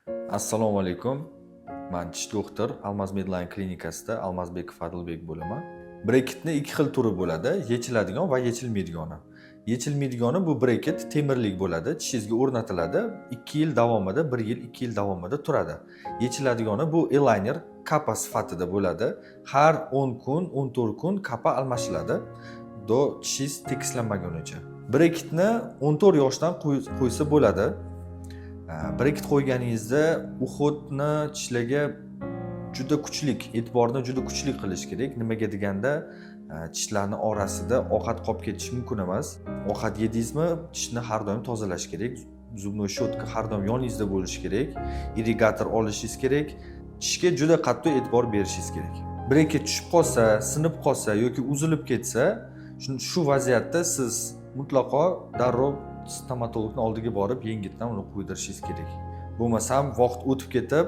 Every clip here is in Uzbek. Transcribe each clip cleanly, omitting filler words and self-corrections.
Assalomu alaykum. Man tish doktor, Almaz Medline klinikasida Almazbekov Adilbek bo'laman. Breketni ikki xil turi bo'ladi: yechiladigan va yechilmaydigani. Yechilmaydigani bu breket temirlik bo'ladi, tishingizga o'rnatiladi, 2 yil davomida, 1 yil, 2 yil davomida turadi. Yechiladigani bu элайнер, капа sifatida bo'ladi. Har 10 kun, 14 kun капа almashiladi до tishingiz tekislanmagunicha. Breketni 14 yoshdan qo'ysa bo'ladi. Breket qo'yganingizda уход ni tishlarga juda kuchlik, e'tiborni juda kuchli qilish kerak. Nimaga deganda, tishlarni orasida ovqat qolib ketishi mumkin emas. Ovqat yedingizmi, tishni har doim tozalash kerak. Зубной щетка har doim yoningizda bo'lishi kerak. Ирригатор olishingiz kerak. Tishga juda qattiq e'tibor berishingiz kerak. Breket tushib qolsa, sinib qolsa yoki uzilib ketsa, shu vaziyatda siz mutlaqo darrov stomatologni oldiga borib, yengitdan uni qo'ydirishingiz kerak. Bo'lmasam vaqt o'tib ketib,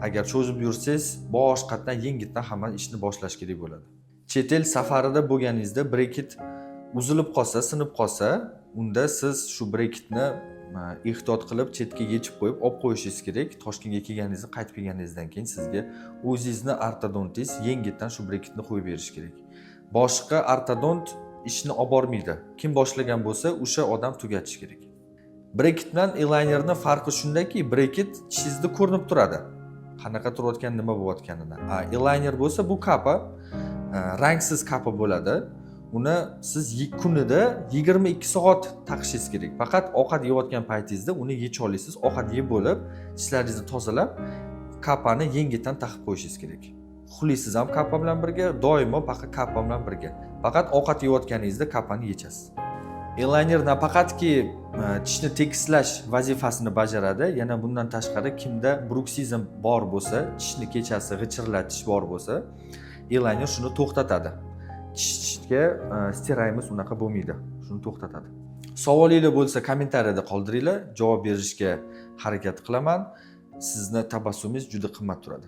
agar cho'zib yursangiz, boshqatdan yengitdan hamma ishni boshlash kerak bo'ladi. Chet el safarida bo'lganingizda breket uzilib qolsa, sinib qolsa, unda siz shu breketni ehtiyot qilib chetga yechib qo'yib, olib qo'yishingiz kerak. Toshkentga kelganingizda, qaytib kelganingizdan keyin sizga o'zingizni ortodontingiz yengitdan shu breketni qo'yib berishi kerak. Boshqa ortodont ishni olib bormaydi. Kim boshlagan bo'lsa, o'sha odam tugatishi kerak. Breket bilan элайнер ni farqi shundaki, breket tishingizda ko'rinib turadi. Qanaqa turayotgan, nima bo'layotganini. А элайнер bo'lsa, bu капа, rangsiz капа bo'ladi. Uni siz kunida 22 soat taqishingiz kerak. Faqat ovqat yeyotgan paytingizda uni yecha olasiz. Ovqat yeb bo'lib, tishlaringizni tozalab, капа ni yengitdan taqib qo'yishingiz kerak. Uxlaysiz ham капа bilan birga, doimo faqat капа bilan birga. Faqat ovqat yeyotganingizda капа ni yechasiz. Элайнер nafaqatki tishni tekislash vazifasini bajaradi, yana bundan tashqari kimda bruksizm bor bo'lsa, tishni kechasi g'ichirlatish bor bo'lsa, элайнер shuni to'xtatadi. Tishga стираемость unaqa bo'lmaydi, shuni to'xtatadi. Savolinglar bo'lsa, kommentariyada qoldiringlar, javob berishga harakat qilaman. Sizni tabassumingiz juda qimmat turadi.